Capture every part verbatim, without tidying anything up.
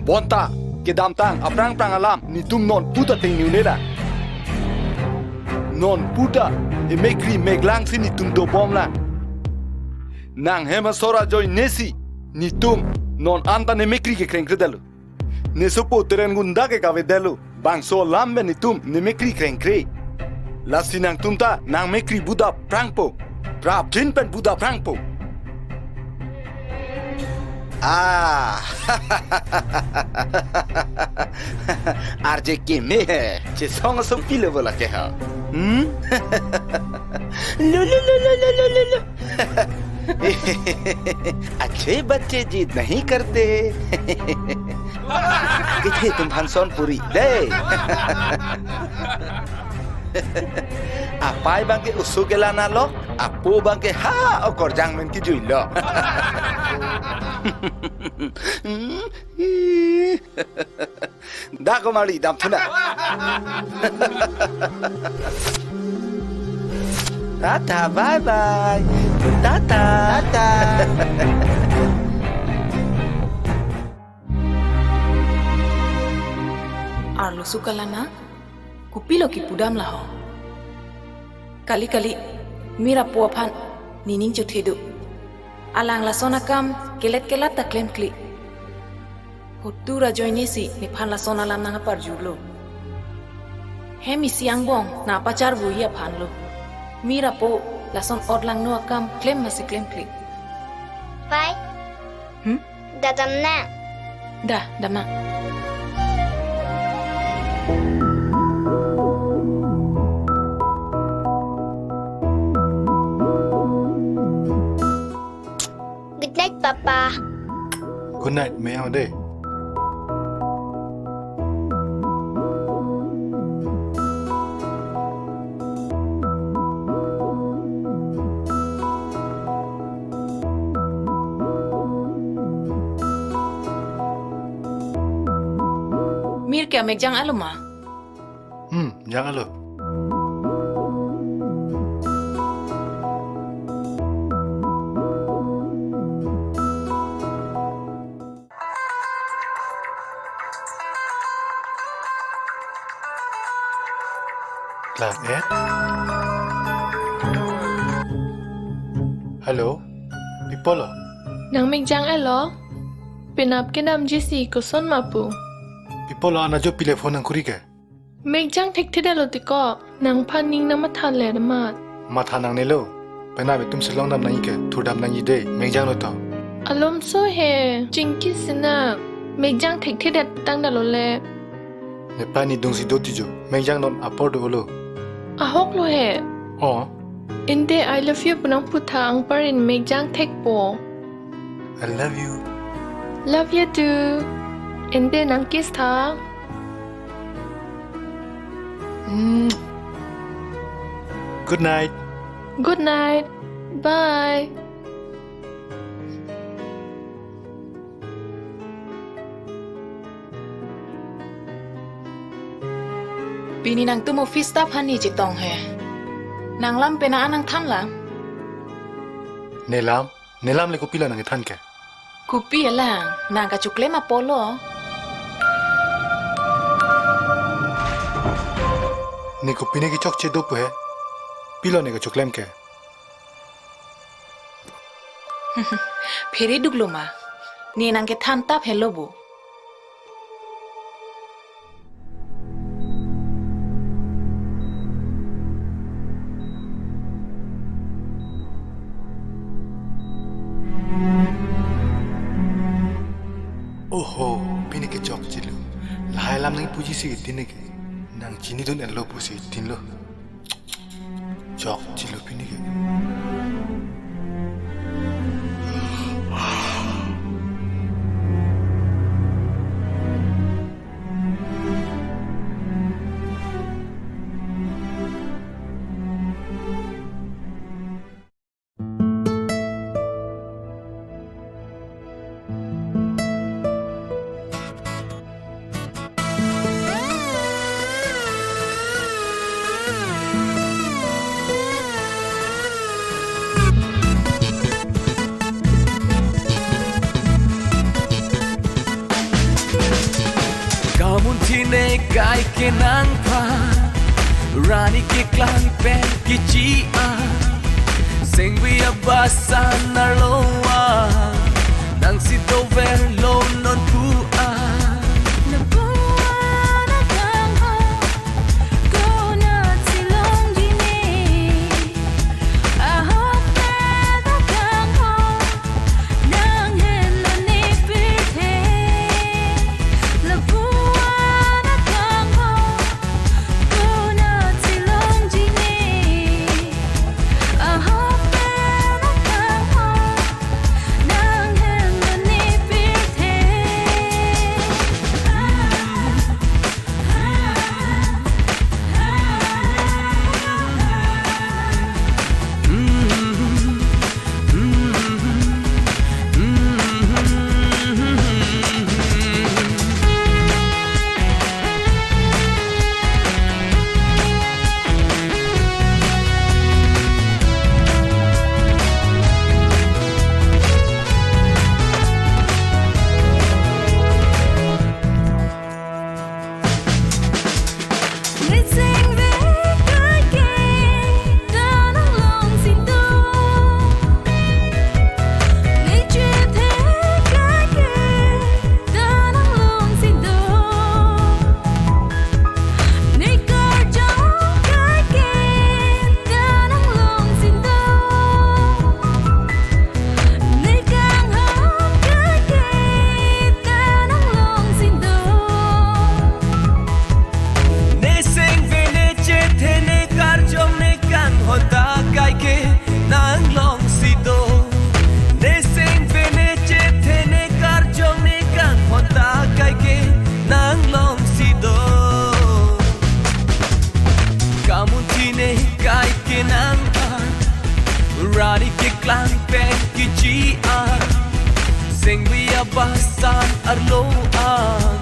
Bonta, kedamtang aphrang aphrang alam netum non puta tengne-unela. Non puta emekri meklang si netum dobomlang. Nang hem asor ajoinesi netum non anta nemekri kekrengkredetlo. Ne sopo Teren Gunda ke kavedetlo. Bangso alam pen netum nemekri krengkre. Lasi nangtum ta nangmekri budaphrangpo. Prapjin pen budaphrangpo. Ah. R J keme he. Chesong aso pilo bola ke ha. Hmm? Lo, lo, lo. अच्छे बच्चे जिद नहीं करते। Kethe atum aphan son puri dei. Apei abangke oso kelang-etlo, apo abangke ha okorjang men kejuilo. Dak komarli damthuna. Tata, bye bye. Tata. Tata. Arloso Kalana, kopilo kipudam la ho? Kali kali, mir apo aphan nening chothedo. Alang lason akam kelet kelat ta klemkle. Hotur ajoinesi nephan lason alam nangparjurlo. Hem isi angbong nangpacharvoji aphanlo. Mir apo lason ot langno akam klem masi klemkle. Bye. Hmm? Da damnang. Da, damnang. Good night, Papa. Good night, meyang dei. Mir ke amekjang-etlo ma? Hmm, jang-etlo. Klang-et. Hello, pi apotlo? Nangmekjang-etlo? Penap kedamjisi koson ma pu? Pi apotlo, anajo pile phone nangkuri ke? Mekjang thekthedetlo tiko, nangphan ning nangmathaledetmat. Matha nangnelo, penap itum si longdam nangji ke, thurdam nangji dei, mekjanglo to. Alomso he, chingki sina, mekjang thekthedet tangdalo le. Nephan ne dungsi do tijo, mekjang non apor dolo. Ahoklo he. Oh. Ante I love you pu nangputha anparin mekjang thekpo. I love you. Love you too. Ante nang kiss tha. Mm. Good night. Good night. Bye. Pini nangtum office staff aphan ne chetong he. Nanglam pena nangthanlang. Nelam, nelam le kopilo nangkethan ke? Kopi alang, nang kachoklem apotlo. Ne kopine kechokche do pu he? Pilo ne kachoklem ke? Phere duklo ma? Ne nangkethan tap helo bo. Oho, pine kechokchelo. Lahai alam nangpuji si itin ke. Nangchinidun-etlo pusi itinlo. Chokchelo pini ke. Nekai kenangphan, rani keklang pen kechi-an, sengve abasan arlo an, nangsi doverlo nonpu an. Lapu-an akanghon, konatsi longji ne, ahokpet akanghon, nanghenlo ne pirthe. Lapu-an akanghon, konatsi longji ne, ahokpet akanghon, nanghenlo ne pirthe. Ne sengve ne chethe ne karjong ne kanghon ta kaike nanglongsi do. Ne sengve ne chethe ne karjong ne kanghon ta kaike nanglongsi do. Kamunthi nekai kenangphan, rani keklang pen kechi-an, sengve abasan arlo an,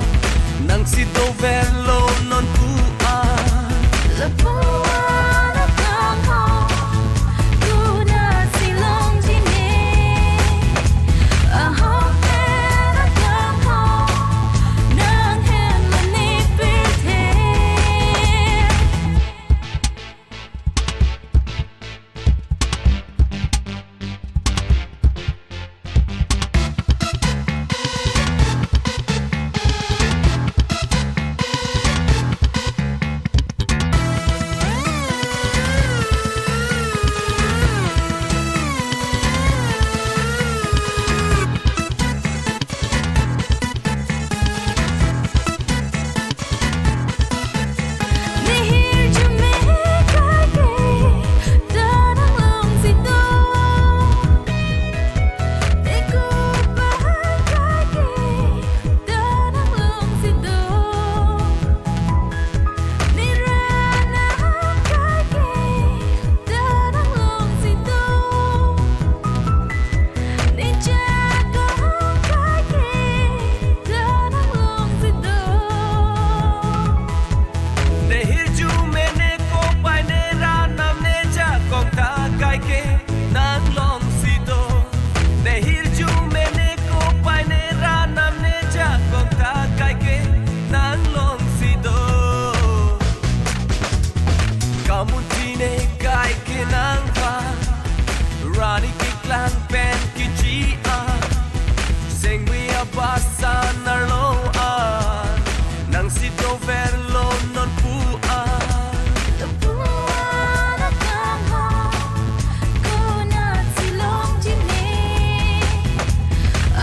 nangsi doverlo nonpu an. Lapu-an akanghon, konatsi longji ne, ahokpet akanghon, nanghenlo ne pirthe. Ne hirjume ne kopai ne ran nam ne jakong ta kaike nanglongsi do. Ne hirjume ne kopai ne ran nam ne jakong ta kaike nanglongsi do. Kamunthi nekai kenangphan, rani keklang pen kechi-an, sengve abasan arlo an, nangsi doverlo nonpu an. Lapu-an akanghon, konatsi longji ne,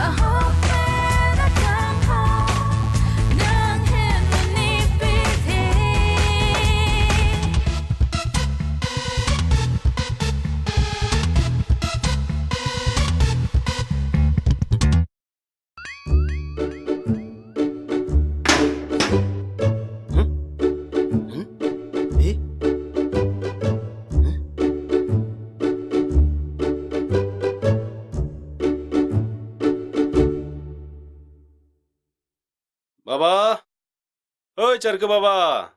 ahokpet akanghon, nanghenlo ne pirthe. Baba, oi, charke baba.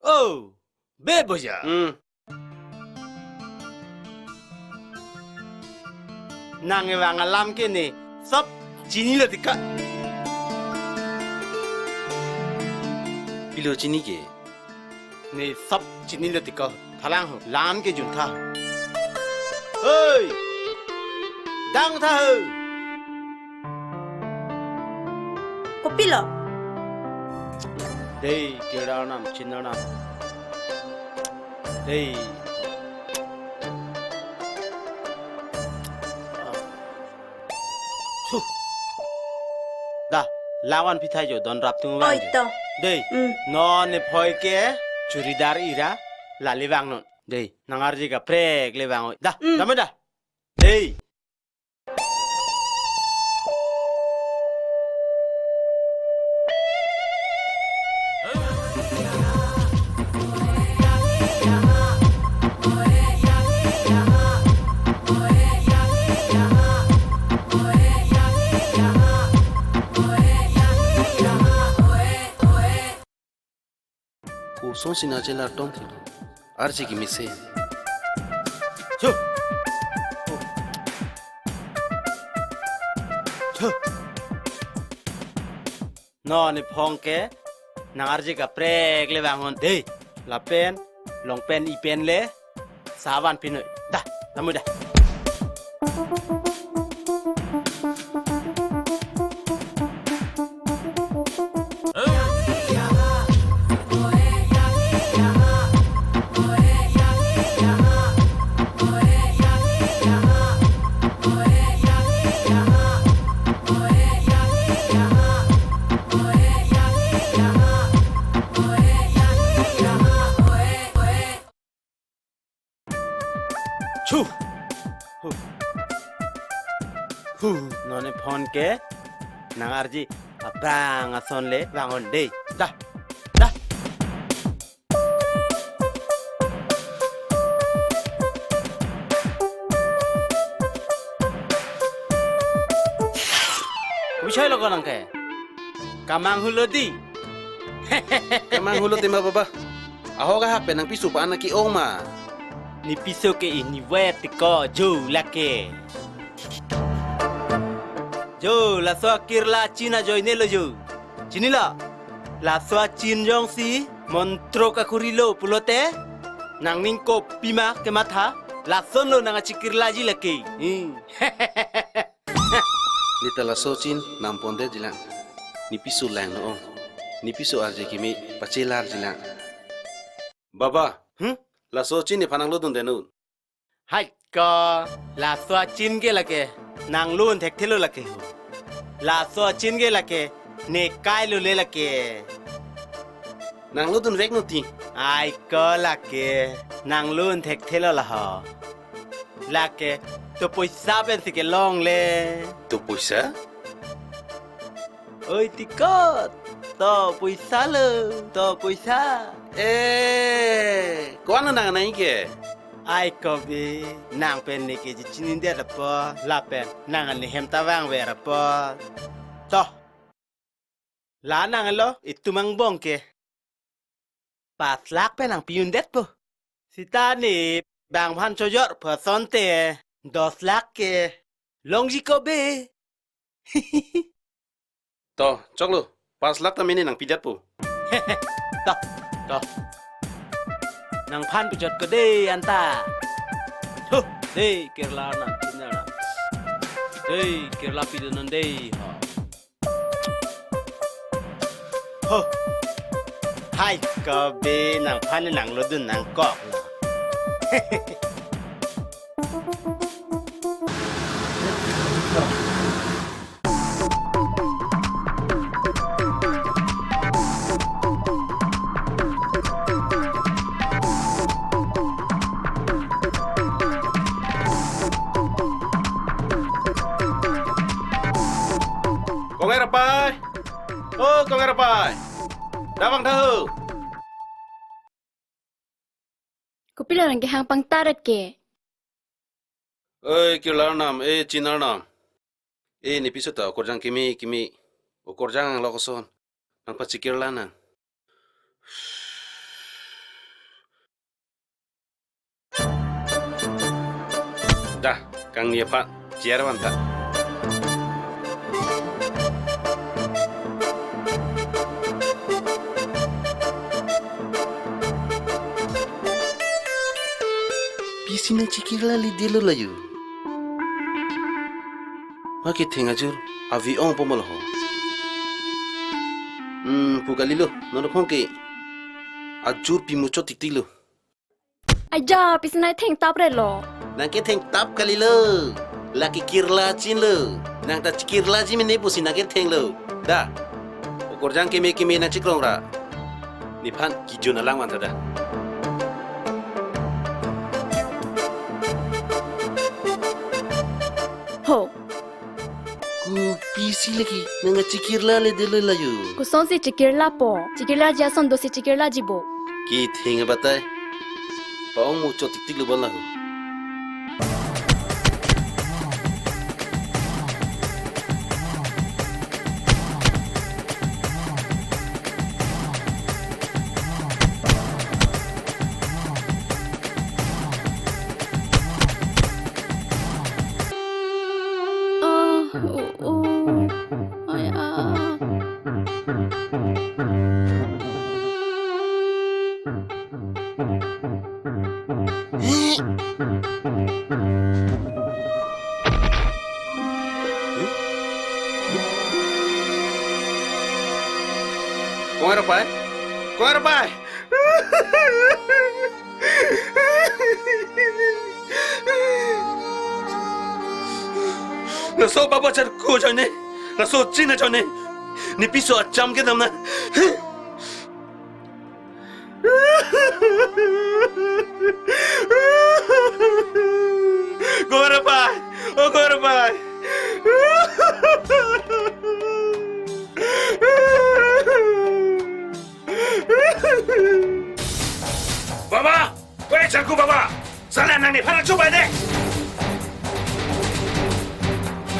Oh, be boja. Hmm. Nangkevang alam ke ne, sop chinilo tika. Pilo chini ke? Ne sab chinilo tiko. Thalang ho. La-an ke juntha. Hei! Dangtha ho. Kopilo? Dei, Kirla Arnam, Chin Arnam. Dei. Huh. Da, la vanpi tha jo, don rap tung vang. Oi jo. To. Dei, mm, non ne phoi ke churidar ira la le vangnon. Dei, nang arje kaprek le vang oi. Da, mm, dam da. Dei. Kosonsi nang chelar tong thilo. Arje kemesen. Chu. Chu. Non ne phong ke nang arje kaprek le vangnon dei. Lapen, long pen, i pen le sa vanpi noi. Da, lamu da. Chu. Hu. Hu. Non ne phong ke nang arje aphrang ason le vangnon dei. Da. Da. Kopi choi lo ko nang ke? Kamang hulo dei. Kamang hulo tema baba. Ahok ahak pen nang piso pa anak ke-ong ma. Ne piso ke ini wet ko jo lake. Jo, laso Kirla Chin ajoine lo jo. Chinilo? Laso Chin jongsi montro kakhuri lo pulote nangning kopima kematha, lason lo nang achikirlaji lake. Hmm. Ne ta laso Chin nang pondet jilang. Ne piso lang no ong. Ne piso arje keme pachelar jilang. Baba, hmm? Laso Chin nephan nang lodun den un. Hai ko, laso Chin ke lake, nang lun thekthelo lake ho. Laso Chin ke lake, ne kai lo le lake. Nang lodun vek no ti. Ai ko lake, nang lun thekthelo la ho. Lake, to poisa pensi kelong le. To poisa? Oi tikot, to poisa lo, to poisa. Eh, ko-an nang nai ke? Ai ko be, nang pen ne ke ji chinin det apot, lapen nang ne hem ta vangver apot. To. La nanglo, itum angbong ke pas lak pen nangpi-un detpo. Sita ne bang aphan chojor pho asonte dos lak ke longji ko be. To, choklo, pas lak ta mene nangpi detpo. To, to. Nangphan pijot ko dei anta. Huh, dei Kirla nang, Chin nang. Dei Kirla pidun non dei. Ho. Ho. Hai ko be nangphan nang lodun nangkok. Kong Erpai. Oh, Kong Erpai. Davang tha ho. Kopilo nang kehang pangtaret ke? Oi, Kirla Arnam, eh, Chin Arnam. Eh, ne piso ta okorjang keme, keme. Okorjang lo koson. Nangpachikirla nang. Dah, kangni aphan, chair vanta. China chikirla le delo layu. Wa ketheng ajur ave ong po molo ho. Hmm, pu kalilo, non phone ke ajur pimuchot tiktik lo. Aja, pisi nangthengtap re lo. Nang kethengtap kalilo. La kikirla chin lo. Nang ta chikirla chin mene pusi nang ketheng lo. Da. Okorjang keme keme nang chikrong ra. Nephan kijun alang man ta da. Ho. Kopisi lake nang chikirla le delo layu. Kosonsi chikirla po. Chikirlaji ason dosi chikirlaji bo. Ketheng abatai. Pa-ong muchot tiktik lo bon laho. Ah, oh, oh. Ay, ah. Kong Erpai? Kong Erpai? Laso baba charku ajoine, laso chin ajoine, ne piso acham kedam na. Kong Erpai, oh Kong Erpai. Baba! Oi, charku baba! Sala nang nephan nangchobai de!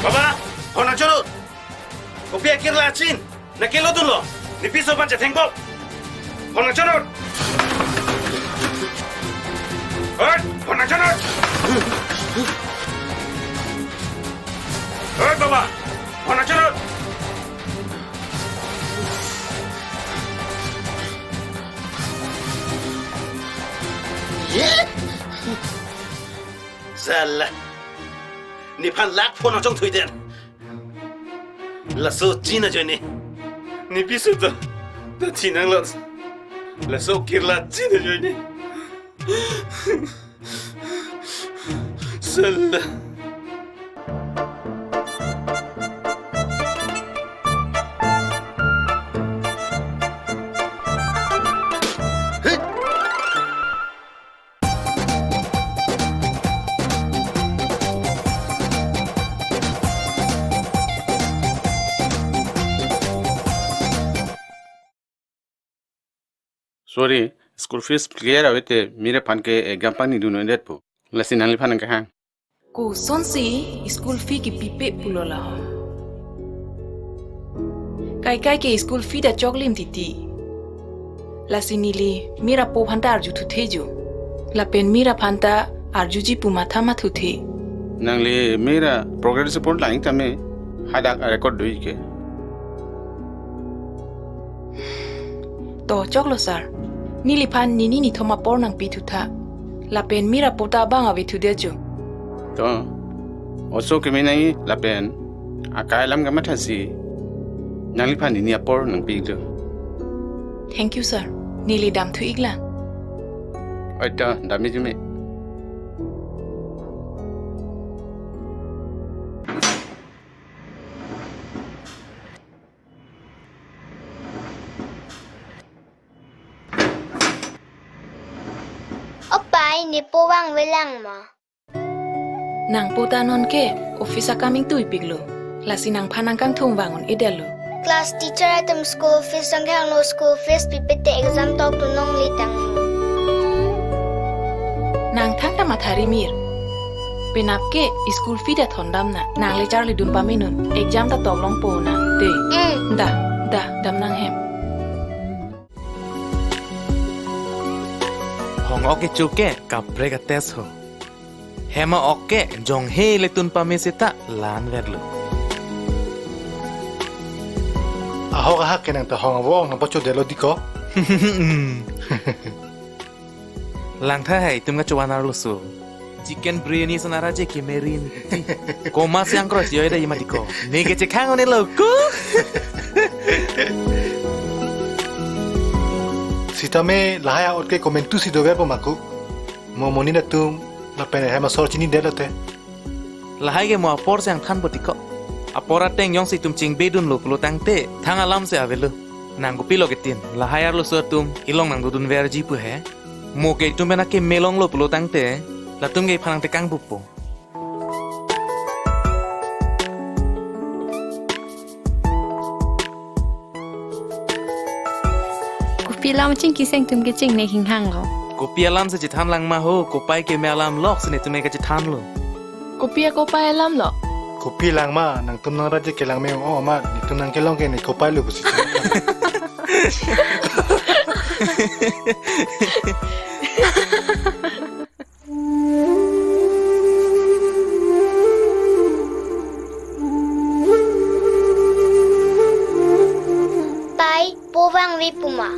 Baba! Phone nangchorot! Kopi akirla chin! Nang kelodunlo! Ne piso aphan chetheng bom! Phone nangchorot! Oi! Phone nangchorot! Oi, baba! Phone nangchorot! Sala. Nephan lak phone nangchongthui den. Laso chin ajoine. Ne piso ta. Ta chin nanglo. Laso kirla chin ajoine. Sala. Sorry, school fees clear ave te mir aphan ke exam pangni dun-edet po. Lasi nangliphan nangkehang. Kosonsi school fee kipipe pulo laho. Kaikai ke school fee ta choklim titi. Lasi neli mir apo aphan ta arjuthuthe jo. Lapen mir aphan ta arjuji pu matha mathuthe. Nangli mir a-progress report lang tame hadak a-record do-ik ke. To choklo sir. Neliphan nini nithom apor nangpithutha. Lapen mir apo ta bang avethudet jo. To. Oso keme nangji lapen akai alam kamathasi nangliphan nini apor nangpi-iklo. Thank you sir. Neli damthu-iklang. Oi to, dam-ik jume. Opai, nepo vangvelang ma? Nangpo ta non ke office akam ingtuipiklo. Lasi nangphan nangkangthum vang un-edetlo. Class teacher atum school fees nangkehanglo, school fees pipe te exam tok tu nonglitang. Nangthang ta mathari mir. Penap ke school fee ta thondam na. Nang le charlidun pamenon. Exam ta toklongpo na. De. Mm. Da, da, dam nang hem. Hong ok kecho ke kaprek a-test ho. Hem a-ok ke jonghe letun pame seta la-an verlo. Ahok ahak ke nang ta hong avo-ok nangpachodetlo di ko. Langtha hai itum kachovan arloso. Chicken biryani ason arje ke merin. Komat si angkro si oi da ima tiko. Ne ke chekhang one lo ko. Sitame lahai a'ot ke komantu si doverpo ma ko. Mo monit atum lapen hem asor chinidetlo te. Lahai ke mo apor si angthanpo tiko. Apor ateng jongsi itum chingbedunlo pulo tangte thang alam si avelo. Nang kopilo ketin, lahai arloso atum kelong nangdodunverji pu he. Mo ke itum pen akeme longlo pulo tangte latum ke iphan nangtekang pupo. Kopi alam chingki seng atum ke chingnekhinghanglo. Kopi alam si chethanlang ma ho, kopai keme alam lok si netum ke chethanlo. Kopi akopai alam lo. Kopi lang ma, nangtum nangrajek kelang me-ong amat, netum nangkelong ke ne kopai lo pusi. Pai, po vangve puma.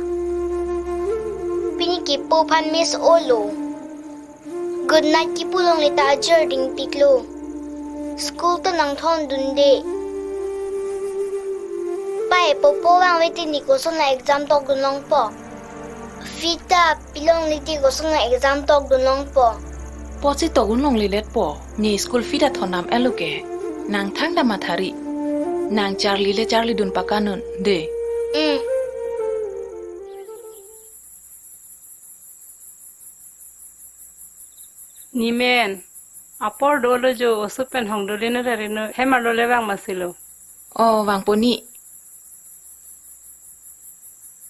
Pini ke po aphan miss olo. Good night kipu longle ta ajor dingpiklo. School ta nangthondunde. Pai, po po vangve te ne koson la exam tokdun longpo. Fee ta pi longle te koson la exam tokdun longpo. Po si tokdun longleletpo. Ne school fee ta thondam-etlo ke. Nang thangta mathari. Nang charli le charlidun pakanun de. Mm. Nemen, apor dolo jo, oso pen hong dolo no rari no, hem arlo le vang ma si lo. O, vangpo ne.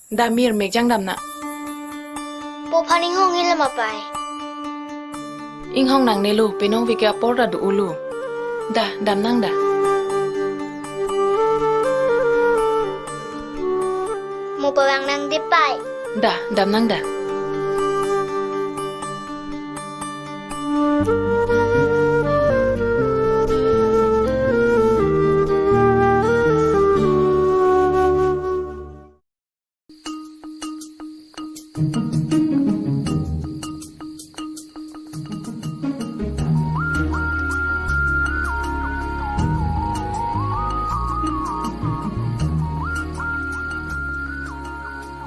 Da mir mekjang damna. Po aphan inghong hela ma pai. Inghong nangnelo, penong vike apor ta do-olo. Da, damnang da. Mo pavang nang de pai. Da, damnang da.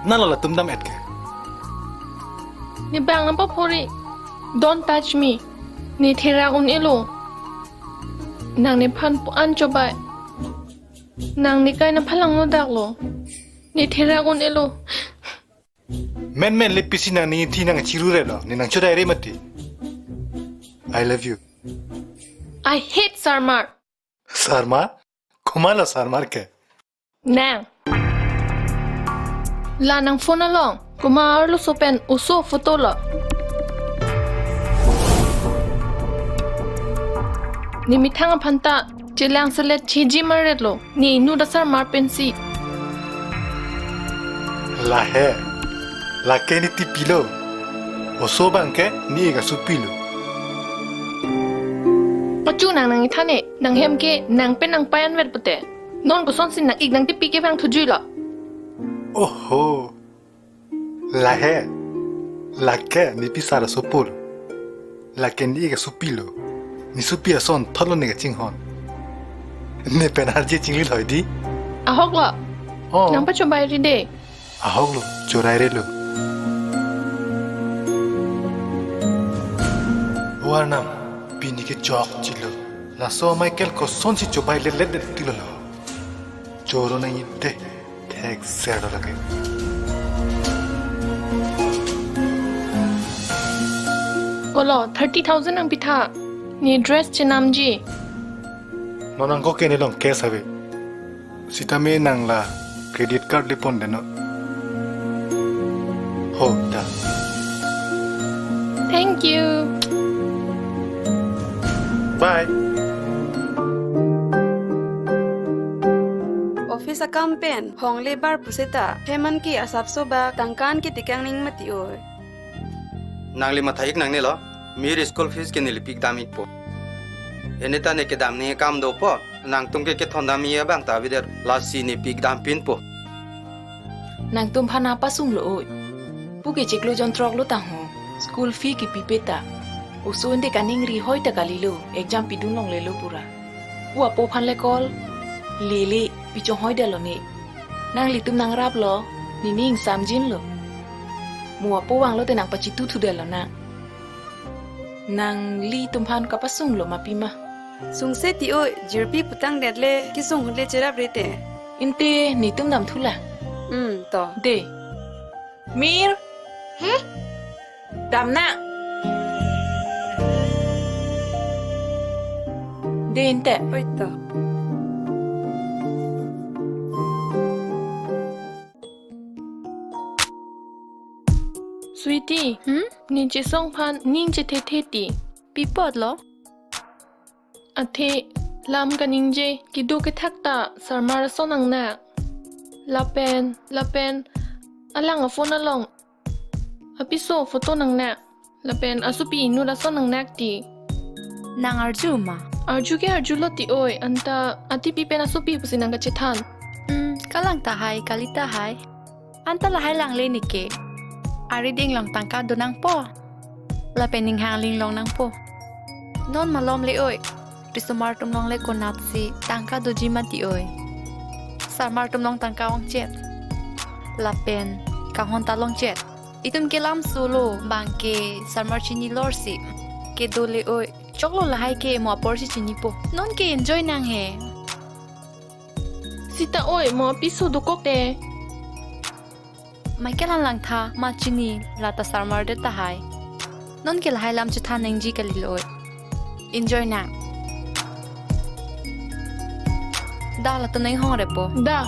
Nalo latum dam-et ke. Ne bang nangpaphori. Don't touch me. Ne therak un-elo. Nang nephan pu-an chobai. Nang nekai nangphalang no daklo. Ne therak un-elo. Menmen le pisi nang ne thi nangchirurelo, ne nangchodaire mati. I love you. I hate sarmar. Sarmar? Komatlo sarmar ke? Nang. La nang phone along komat arloso pen oso photo lo. Ne methang aphan ta chelang selet cheji maretlo. Ne inut asarmar pensi. Lahei. Lake ne tipilo. Oso abang ke ne-ik asopilo. Achu nang nangthan-e, nang hem ke nang pen nangpai anvet pute. Non kosonsi nang-ik nangtipi kevang thujuilo. Oho. Lahei. Lake ne pisar asopo. Lake ne-ik asopilo. Ne sopi ason thotlo ne kachinghon. Ne pen arje chingli loi di. Ahoklo. Oh. Nangpachobairi de. Ahoklo, chorairelo. O arnam, pini ke chokchelo. Laso Michael kosonsi chobai letlet det tilo lo. Choro nang ite, thek ser lake. Kolo, thirty thousand nangpitha. Ne dress chenamji. Non angko ke ne along cash ave. Sitame nang la credit card le pon deno. Ho, da. Thank you. Bye. Office akam pen hong le bar puseta, heman ke asapso bak tangkan ke tikang ning mati oi. Nangli matha-ik nangnelo, mir school fees ke neli pik dam-ikpo. Ene ta ne kedam ne kam dopo, nangtum ke kethon dam-i abang ta avedet, lasi ne pik dampinpo. Nangtum aphan apasung lo oi. Pu ke chiklo jonthrok lo tangho, school fee kepipe ta. Oso ente kaningri hoi ta kalilo, exam pidun longlelo pura. Pu apo aphan le call, lele, pichong hoi detlo ne. Nanglitum nangraplo, nini ingsamjinlo. Mo apo vanglo te nangpachithu thu detlo na. Nanglitum aphan kapasunglo ma pima. Sungse ti oi, jirpi putang det le, kesung ahut le cherap re te. Ente netum dam thu la. Hmm, to. De. Mir. He? Dam na. De ente. Oi to. Sweetie, hmm? Ning chesong aphan ning chethethe ti. Pi apotlo? Athe lam kaningje kedo kethak ta sarmar ason nangnak. Lapen, lapen, alang a-phone along apiso photo nangnak. Lapen asopi inut ason nangnak ti. Nang arju ma? Arju ke arjulo ti oi, anta atipi pen asopi pusi nangkachethan. Hmm, kalang tahai, kali tahai. Anta lahai langle neke. Arideng along tangka do nangpo. Lapen ninghang linglong nangpo. Non malom le oi. Risomar atum along le konatsi tangka doji ma ti oi. Sarmar atum along tangka ongchet. Lapen kanghon ta longchet. Itum ke lamsolo bang ke sarmar chini lorsi. Kedo le oi. Choklo lahai ke mo apor si chinipo. Non ke enjoy nang he. Sita oi, mo apiso dokok te. Michael an langtha ma chini, lata sarmar det tahai. Non ke lahai lam chethan nangji kalilo oi. Enjoy nang. Da latum nang hong repo. Da.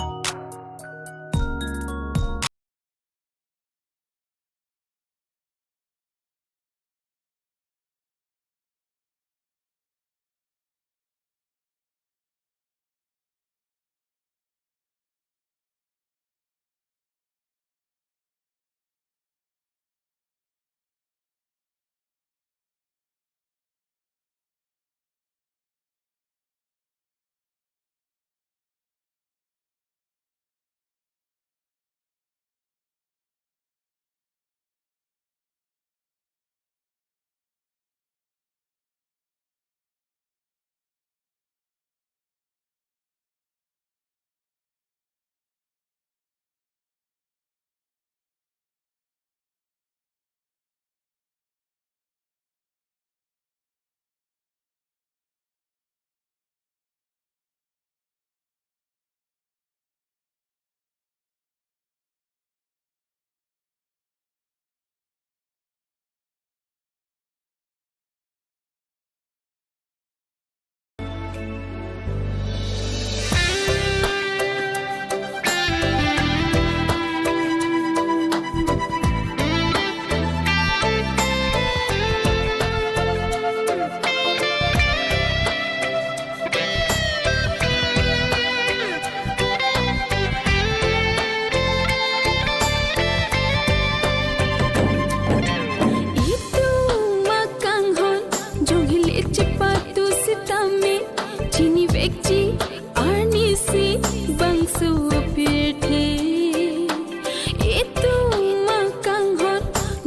Itum akanghon jonghili chepatu sitame chinivekji arnisi bangso apirthe. Itum akanghon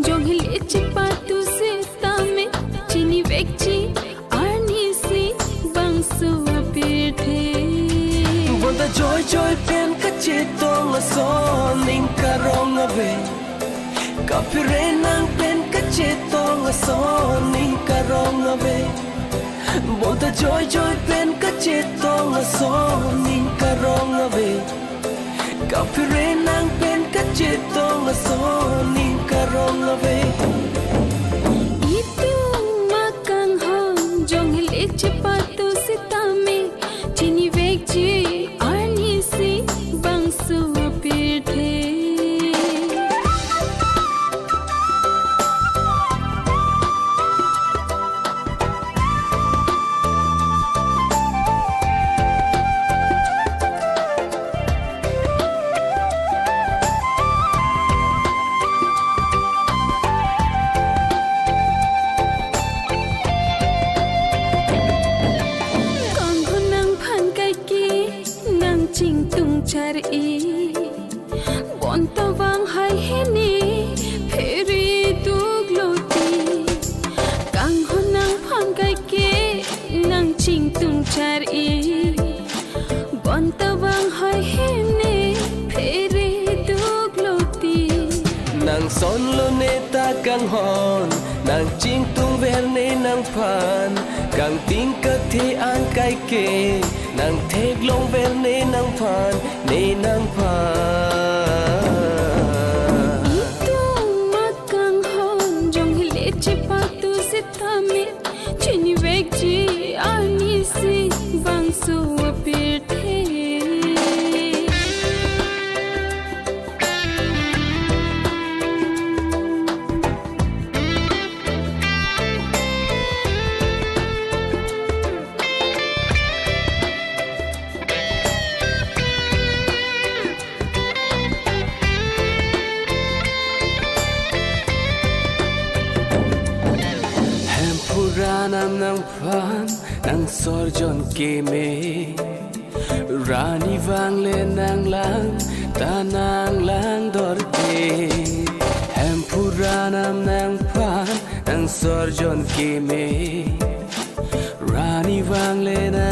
jonghili chepatu sitame chinivekji arnisi bangso apirthe. Bonta joy joy pen kachetong ason ning karong ave. Kaphere nang pen kachetong ason ning karong ave. Bonta joy joy pen kachetong ason ning karong ave. Kaphere nang pen kachetong ason ning karong ave. Itum akanghon jonghili chepatu sitame chinivekji arnisi bangso apirthe. Kanghon nangphan kaike nangchingtung char-i. Bonta vang hai hini phere duklo ti. Kanghon Kanghon, nang chingtung ver ne nangphan, kangting kathe an kaike, nang theklong ver ne nangphan, ne nangphan. Itum akanghon jong hile chepatu sitame, chini vekji arnisi bangso apirthe. Hemphu ra nam nangphan, nang sorjon keme. Ra ne vang le nanglang, ta nanglang dorte. Hemphu ra nam nangphan, nang sorjon keme. Ra ne vang le nang